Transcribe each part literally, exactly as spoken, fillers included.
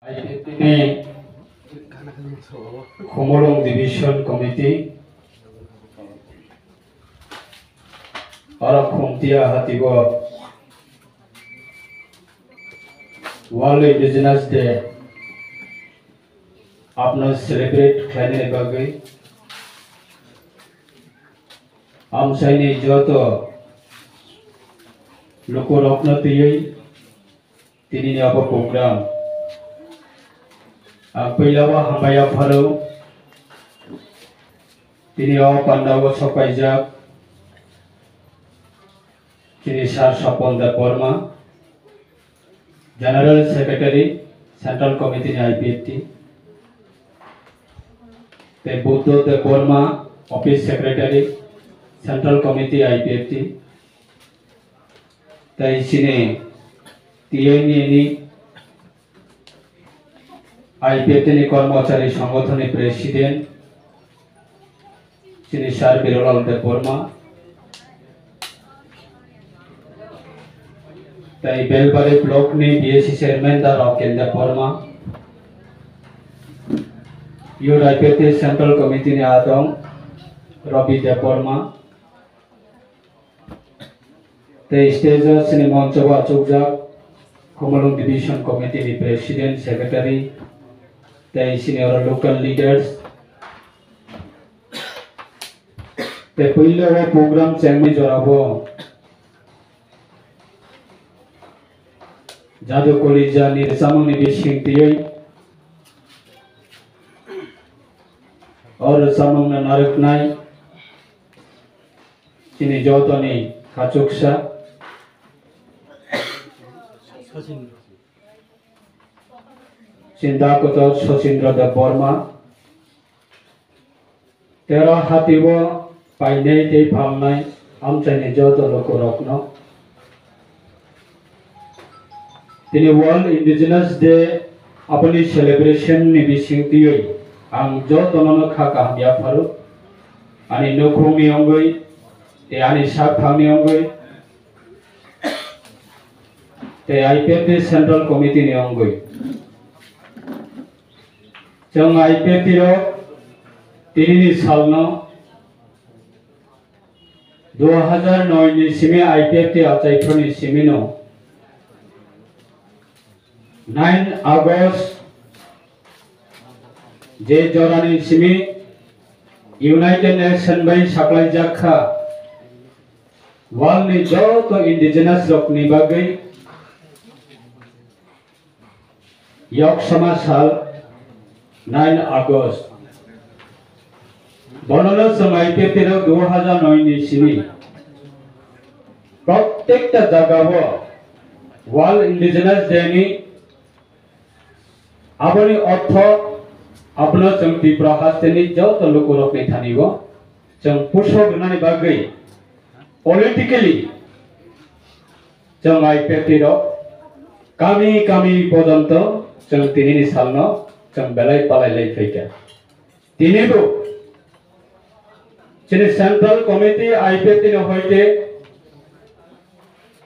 I P F T ni Khumulwng Division Committee, oro Khumtia Hatigo World Indigenous Day abono celebrate khlainani bagwi amchaini joto lukurokno twiwi tinini obo program ang puila o hambai yapharo. Tini o pandao sokaijak chini Sir Sopon Debbarma, General Secretary, Central Committee ni I P F T, tei Buddho Debbarma, Office Secretary, Central Committee I P F T, tei chini T N A ni I P F T ni Kormochari Songothon ni President, chini Sir Birolal Debbarma, tei Belbari Block ni B S C Chairman da Raken Debbarma, Youth I P F T Central Committee ni adong Rabi Debbarma, tei stage o chini moncho o achukjak Khumulwng Division Committee ni President, Secretary, tei chini oro local leaders. Tei puila o program chengmani jora o Jadu Kolija ni rwchapmung ni bising twiwi o rwchapmung no narwknai chini jotoni khachuksa Chinta Kotor Sachindra Debbarma, tero hati o painai tei phalnai amchaini joto lukurokno tini World Indigenous Day aboni celebration ni bising twiwi ang jotono no kha kaham yapharo, ani nukhungni wngwi tei ani sakphangni wngwi tei I P F T Central Committee ni wngwi. Chwng I P F T rok tinini salno dua hajar noi ni simi I P F T achaiphru ni simino nine August je jorani simi United Nation bai saklaijak kha, world ni joto indigenous rokni bagwi Yoksama sal nine August. Bonono chwng I P F T rok dua hajar noi ni simi prottekta jagao World Indigenous Day ni aboni ortho abono chwng Tripura hasteni joto lukurokni thani o chwng pusok rwnani bagwi politically chwng I P F T rok kami kami pojonto chwng tinini salno chwng belai palai lai phaikha. Tinibo chini Central Committee I P F T ni hoite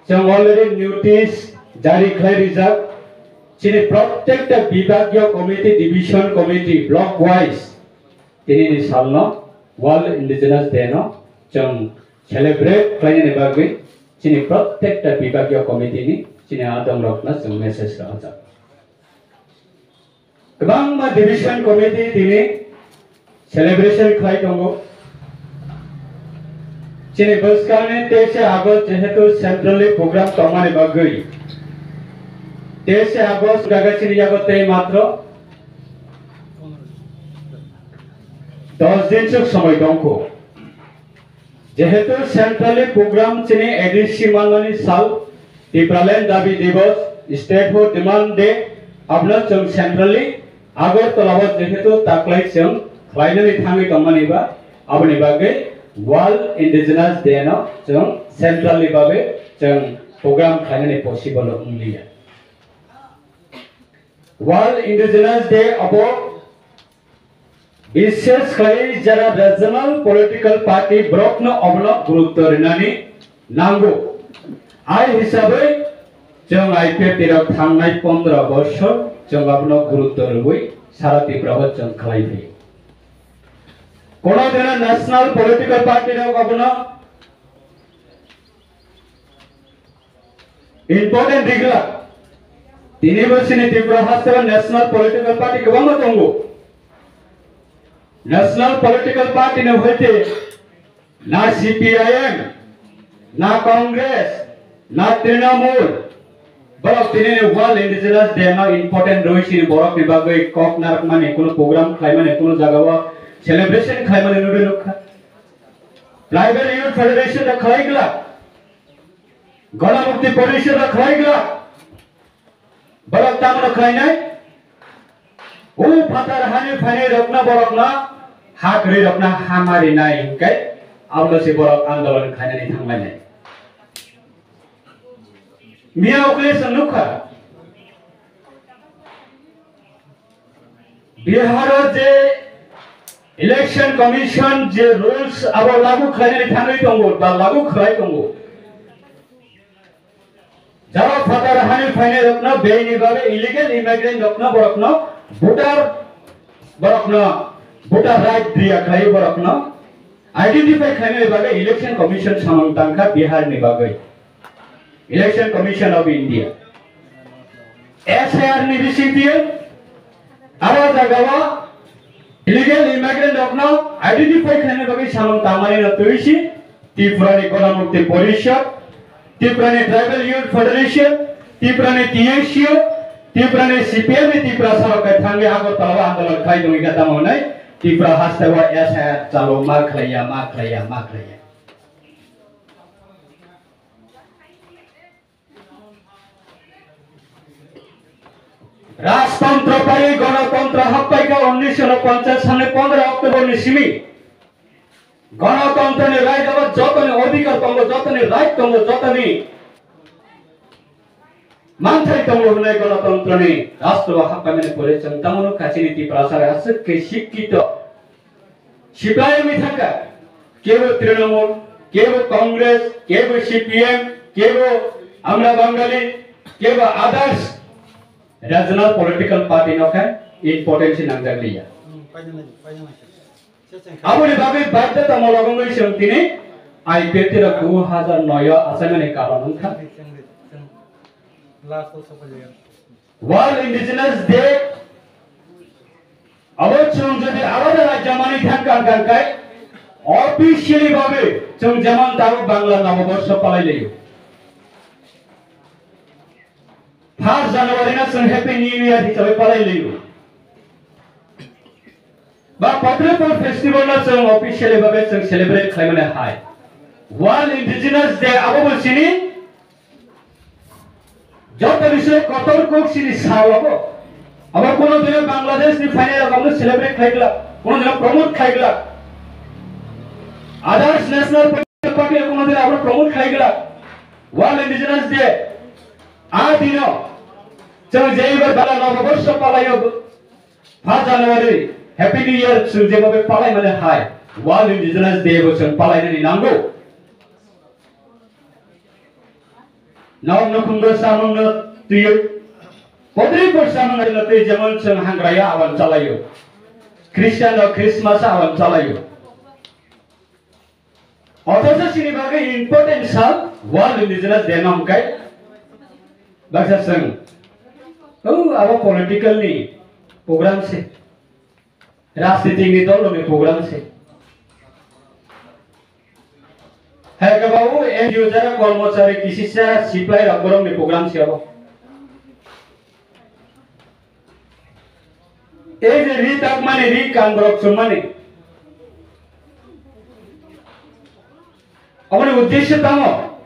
chwng already notice jari khlai rijak. Chini prottekta bibhagiyo committee, division committee, block wise tinini salno World Indigenous Day no chwng celebrate khlainani bagwi chini prottekta bibhagiyo committee ni chini adongrokno chwng message rwjak. Kwbangma division committee tini celebration khlai tongo. Chini bwskangni teise August jehetu centrally program tongmani bagwi teise August gaga chini yago tei matro dos din chuk somoi tongkho. Jehetu centrally program chini A D C manmani sal, Tipraland Dabi Divas, Statehood Demand Day, abono chwng centrally Agartala o jehetu taklai chwng khlainani thangwi tongmani ba, aboni bagwi World Indigenous Day no chwng centrally bagwi chwng program khlainani possible wng liya. World Indigenous Day abo bishesh khlai jara regional political party borokno obono gurutto rinani nango. Ai hisabwi chwng I P F T rok thangnai pondro bosor Chwng abono gurutto rwui sara Tripura o chwng khlai phi. Kono dino national political party rok abono important rigla. Tini bo chini Tripura haste o national political party kwbangma tongo. National political party ni hoite na C P I M, na Congress, na Trinamool, borok tini ni World Indigenous Day no important rwi sini borok ni bagwi kok narwkmani, kunu program khlaimani, kunu jaga o celebration khlaimani nugwi nukha. Tribal Youth Federation rok khlai glak, Ganamukti Porishad rok khlai glak. Borok tamno khlainai? O phatar hani phainai rokno borokno ha kwrwi rokno ha marinai hinkai abono se borok andolon khlainani thanglainai. Miya ukle se nukha. Biharo je Election Commission je rules abo lagu khlainani thangwi tongo ba lagu khlai tongo. Jaro phatar hani phainai rokno bini bagwi illegal immigrant rokno borokno voter borokno voter right diya khlai borokno identify khlainani bagwi Election Commission samung tangkha Bihar ni bagwi. Election Commission of India. S I R ni bisingtwi aro jagao illegal immigrant rokno identify khlaina bagwi samung tangmani no twi si Tripura ni Ganamukti Porishad, Tripura ni Tribal Youth Federation, Tripura ni T S U, Tripura ni C P M ni Tripura sarok kai thangwi Agartala o andolon khai tongwi kha tamo hwnwi Tripura haste o S I R chalo ma khlaiya, ma khlaiya, ma khlaiya. Rajtantro pai Ganatantro happai kha unnish sho ponchas salni pondro October ni simi. Ganatantro ni raida o jotoni odhikar tongo, jotoni right tongo, jotoni manthai tongo hwnwi Ganatantro ni rastro o happai mani pore chwng tamo no kachini Tiprasa aswk khe sikkito. Sipai wngwi thangkha, kebo Trinamool, kebo Congress, kebo C P M, kebo Amra Bangali, kebo others regional political party no khe importance nangjak liya. Aboni bagwi baidhota molo wngwi chwng tini I P F T rok two hazar noi o achaimani karon wngkha. World Indigenous Day abo chwng jodi alada rajya mani thang kan kan kai officially babe chwng jemon tabuk Bangla Noboborsho palai layo. First January no chwng Happy New Year hisabe palai layo. Ba Padre Paul Festival no chwng officially babe chwng celebrate khlaimani hai. World Indigenous Day abo bo chini joto bising kotor kok chini sal abo. Abo kono dino Bangladesh ni phainai rok abono celebrate khlai glak, kono dino promote khlai glak. Others national party kono dino abono promote khlai glak. World Indigenous Day a dino chwng jeibar bala noboborsho palaio. First January, Happy New Year chwng jeba be palai mane hai, World Indigenous Day bo chwng palai nani nango. Nok nukhung bo samung no twiyo, podri bo samung no twi jemon chwng hangraya awan chalayo, Christian no Christmas awan chalayo. Othocho chini bagwi important sal World Indigenous Day no hwnkhai baksa chwng, o abo political ni program se, rajnitik ni dol ni program se. Hai khe ba o N G O jara kormochari kisisa siplai rok borok ni program se abo. Ei je ri takmani, ri kan borok chumani, aboni uddesyo tamo?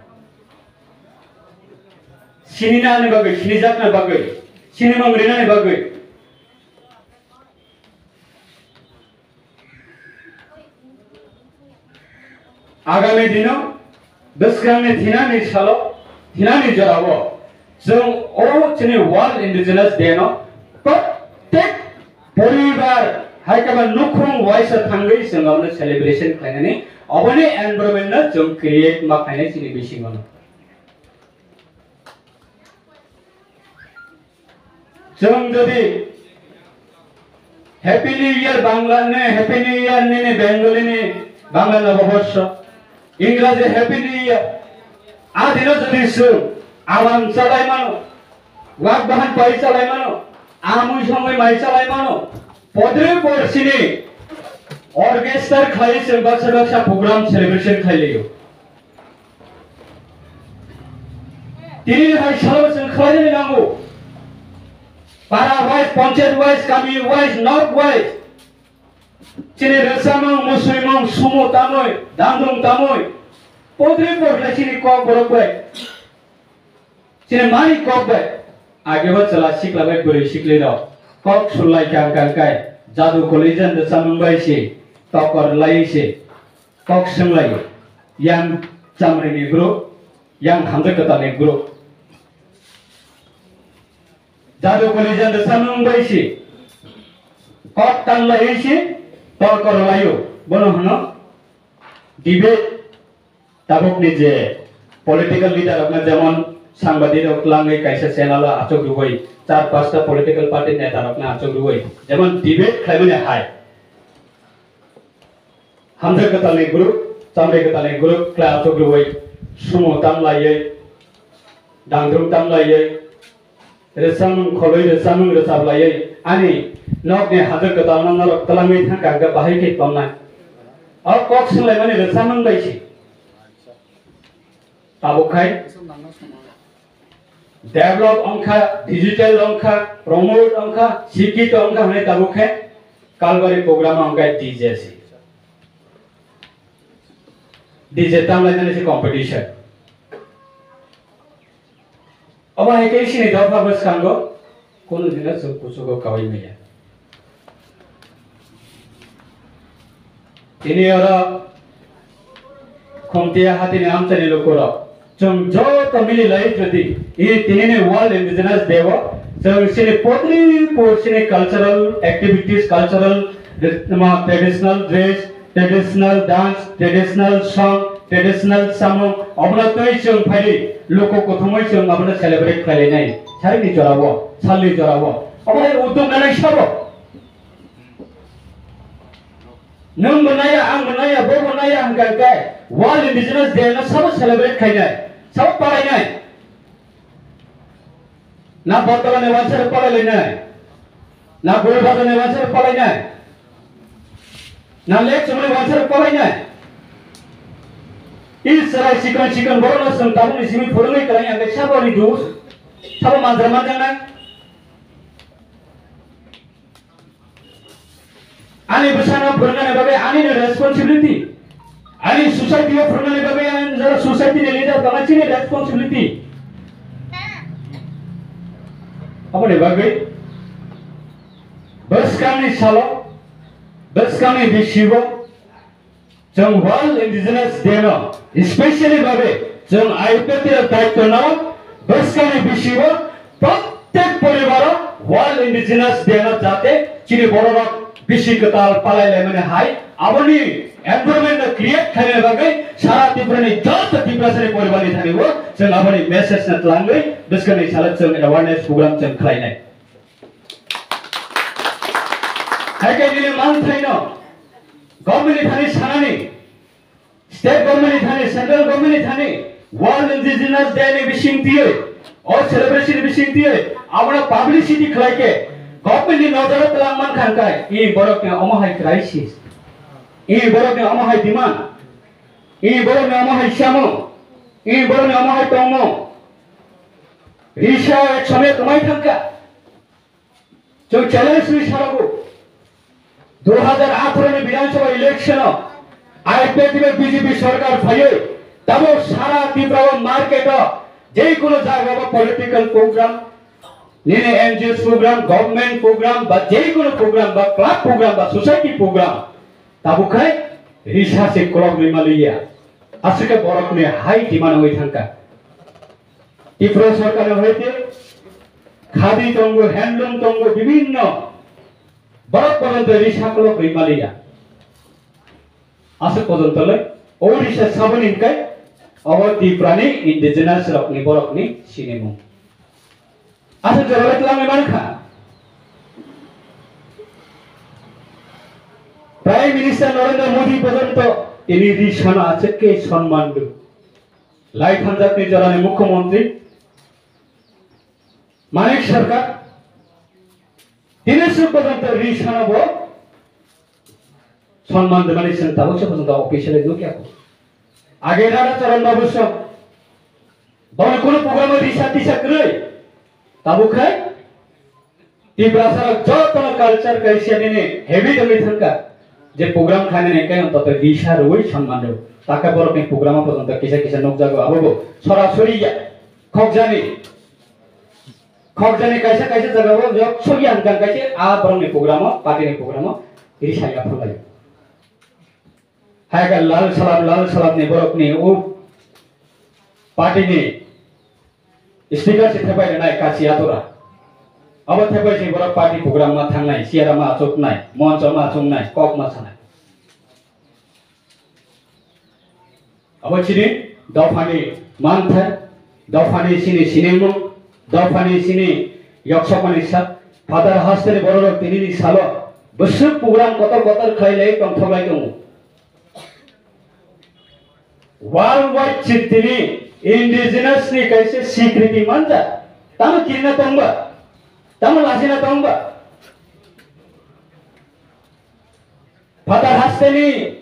Sinina ni bagwi, sinijakna bagwi, sinimung rinani bagwi. Agami dino bwskanni thinani salo, thinani jorao chwng o chini World Indigenous Day no prottek poribar hai khe ba nukhung waisa thangwi chwng abono celebration khlainani, oboni environment no chwng create ma khlainai chini bisingo no. Chwng jodi Happy New Year Bangla ni, Happy New Year nini Bengali ni, Bangla Noboborsho, Ingraji Happy New Year, a dino jodi chwng abang chalai mano, wak bahan pai chalai mano, amui songwi mai chalai mano, podre por sini orchestra khlai chwng baksa baksa program celebration khlai laio. Tini hai salo chwng khlainani nango. Para wise, panchayat wise, kami wise, north wise. Chini rwchapmung, muswimung, sumo tamwi, dangdung tamwi. Podre por khlai chini kok borok bai. Chini mani kok bai. Agebo chwla sikla bai bwrwi sikli rok. Kok sulai kang kang kai. Jadu college ni rwchapmung bai se. Tokor lai se. Kok swnglaio, yang chamri ni group, yang hamjak kwtal ni group. Jadu college ni rwchapmung bai se, kok tanglai se, torkor laio, bono hwno debate. Tabuk ni je political leader rok na jemon sangbadik rok langwi kaisa channel o achuk rwui, char pasta political party neta rok na achuk rwui, jemon debate khlaimani hai. Hamjak kwtalni group, chamri kwtalni group kla achuk rwui, sumo tam laiwi, dangdrung tam laiwi, rwchapmung kholwi rwchapmung rwchap laiwi, ani nokni hamjak kwtalno norok twlangwi thangkha hwnkhe bahai khe tongnai. O kok swnglaimani rwchapmung bai se. Tabuk khai develop wngkha, digital wngkha, promote wngkha, sikito wngkha hwnwi tabuk khe Kalbari program wngkha D J se. D J tamlainani se competition. Obo hai khe chini dopha bwskango kunu dino chwng kuchugo kaui maya. Tini oro Khumtia hatini amchaini lukurok, chwng joto mili lai jodi, i tinini World Indigenous Day o chwng chini podri por chini cultural activities, cultural, ma, traditional dress, traditional dance, traditional song, traditional samung, obono twi chwng phaidi luku kuthumwi chwng abono celebrate khlailainai. Sarikni jorao, salni jorao. Obo hai uddog nanai sabo. Nwng bo naya, ang bo naya, bo bo naya hwnkha hwnkhe World Indigenous Day no sabo celebrate khainai, sabo palainai. Na Botala ni wansa rok palai lainai. Na Gulbada ni wansa rok palai nai. Na Lake Chumui wansa rok palai nai. I chwrai chikon chikon borok no chwng tabuk ni simi phwrwngwi kwlai ang khe sabo ni dus. Sabo manjra manjak nai. Ani bwsano phwrwngnani bagwi ani ni responsibility. Ani society o phwrwngnani bagwi ani jora society ni leader tongna chini responsibility. Aboni bagwi bwskangni salo, bwskangni bisigo, chwng World Indigenous Day no specially bhabe chwng I P F T ni daityo nao bwskangni bisigo prottek poribaro World Indigenous Day no jate chini bororok bisi kwtal palai laimani hai aboni environment no create khaina bagwi sara Tripura ni joto Tiprasa ni poribar ni thani o chwng aboni message no twlangwi bwskangni salo chwng awareness program chwng khlainai. Hai khe nini manthaino government ni thani sanani, state government ni thani, central government ni thani, World Indigenous Day ni bising tiyoi, o celebration ni bising tiyoi, abono publicity khlai khe government ni nojoro twlang man kha hwnkhe, i borok ni omo hai crisis, i borok ni omo hai demand, i borok ni omo hai samung, i borok ni omo hai tongmung, risa ek somoy kwmai thangkha. Chwng challenge ri sarago. Dui hajar atharo ni Bidhan Sabha election o I P F T bai B J P sarkar phaiwi tabuk sara Tripura o market o je kono jaga o political program, nini N G O program, government program ba je kono program ba club program ba society program tabuk khai risa se kolok ri maliya. Aswk khe borok ni hai demand wngwi thangkha. Tripura sarkar ni hoite khadi tongo, handloom tongo, bibhinno borok porjonto risa kolok ri maliya. Aswk porjonto le o risa saboni hwnkhe obo Tripura ni indigenous rok ni borok ni sinimung. Aswk jora le twlangwi mankha. Prime Minister Narendra Modi porjonto tini ri sana achuk khe sonman rw. Lai thanjakni jorani Mukhyamantri Manik Sarkar tini swk porjonto ri sana bo sonman rwmani chwng tabuk se porjonto officially nukya kho. Age Radha Charan Babu song boni kunu program risa tisa kwrwi. Tabuk khai Tiprasa rok joto no culture kaisa nini habit wngwi thangkha. Je program khainani khe ontoto risa rwui sonman rw. Takha borokni program o porjonto kisa kisa nukjago, abo bo sorasori ya. Khokjani. Khokjani kaisa kaisa jagao yok soriya hwnkha kaisa a borokni program o, party ni program o risa ya phulai. Hai khe lal salam, lal salam ni borok ni o party ni speaker se thepai nai kasi atura. Abo thepai se borok party program ma thangnai, siara ma achuknai, moncho ma achuknai, kok ma sanai. Abo chini dophani mantha, dophani chini sinimung, dophani chini yoksokmani sa, Father hasteni bororok tinini salo bwswk program kotor kotor khlai lai tongthok lai tongo. World wide chini indigenous ni kaisa sikriti manja, tamo kirina tongba, tamo lajina tongba. Father hasteni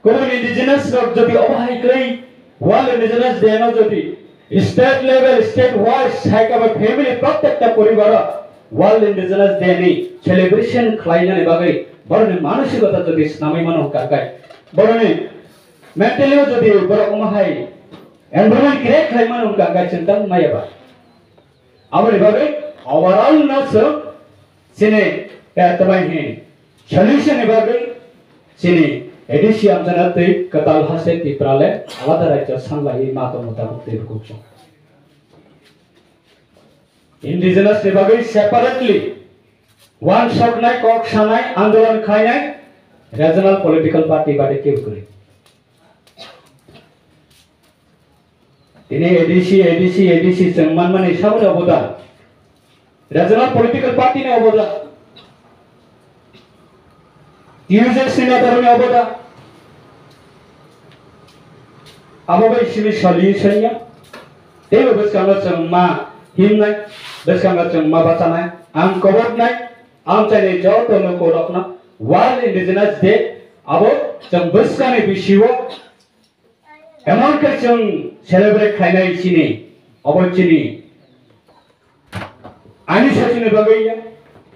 kubun indigenous rok jodi obo hai kwrwi World Indigenous Day no jodi state level, state wise, hai khe bo family prottekta poribaro World Indigenous Day ni celebration khlainani bagwi boroni manosikota jodi snamwi mano hwnkha khe, boroni mentally o jodi borok omo hai environment create khlai mano hwnkha khe chwng tamo maya ba. Aboni bagwi overall no chwng chini, eh, tamai hin solution ni bagwi chini A D C amchana twi kwtal haste Tipra le alada rajyo sanglaiwi ma tongmo tabuk tei rwkuk chwng. Indigenous ni bagwi separately wansoknai, kok sanai, andolon khlainai regional political party bade kebo kwrwi. Tini A D C, A D C, A D C chwng manmani saboni obodan, regional political party ni obodan, U J C ni netarokni obodan, abo bai simi solution ya. Teibo bwskango chwng ma himnai, bwskango chwng ma bachanai, ang koboknai, ang chaini joto lukurokno World Indigenous Day abo chwng bwskangni bisio emon khe chwng celebrate khlainai chini, obo chini ani session ni bagwi ya,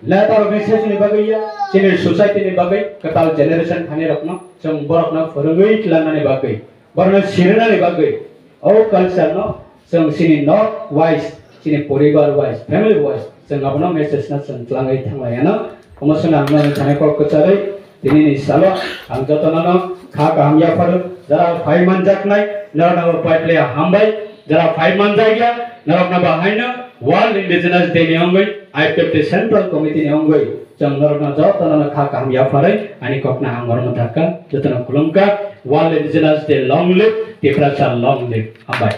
letter ni session ni bagwi ya, chini society ni bagwi, kwtal generation thani rokno chwng borokno phwrwngwi tlangnani bagwi, borokno sirinani bagwi, o culture no chwng chini north wise, chini poribar wise, family wise, chwng abono message no chwng tlangwi thanglai ano. Omo chwng ang nini thani kok kwcharwi, tinini salo ang jotono no kha kaham yapharo, jara phai manjaknai, norokno bo pai phlai hambai, jara phai manjakya, norokno bo haino World Indigenous Day ni wngwi, I P F T Central Committee ni wngwi, chwng norokno jotono no kha kaham yapharwi, ani kokno ang oro mwthakha, jotono khulumkha, World Indigenous Day long live, Tiprasa long live, hambai.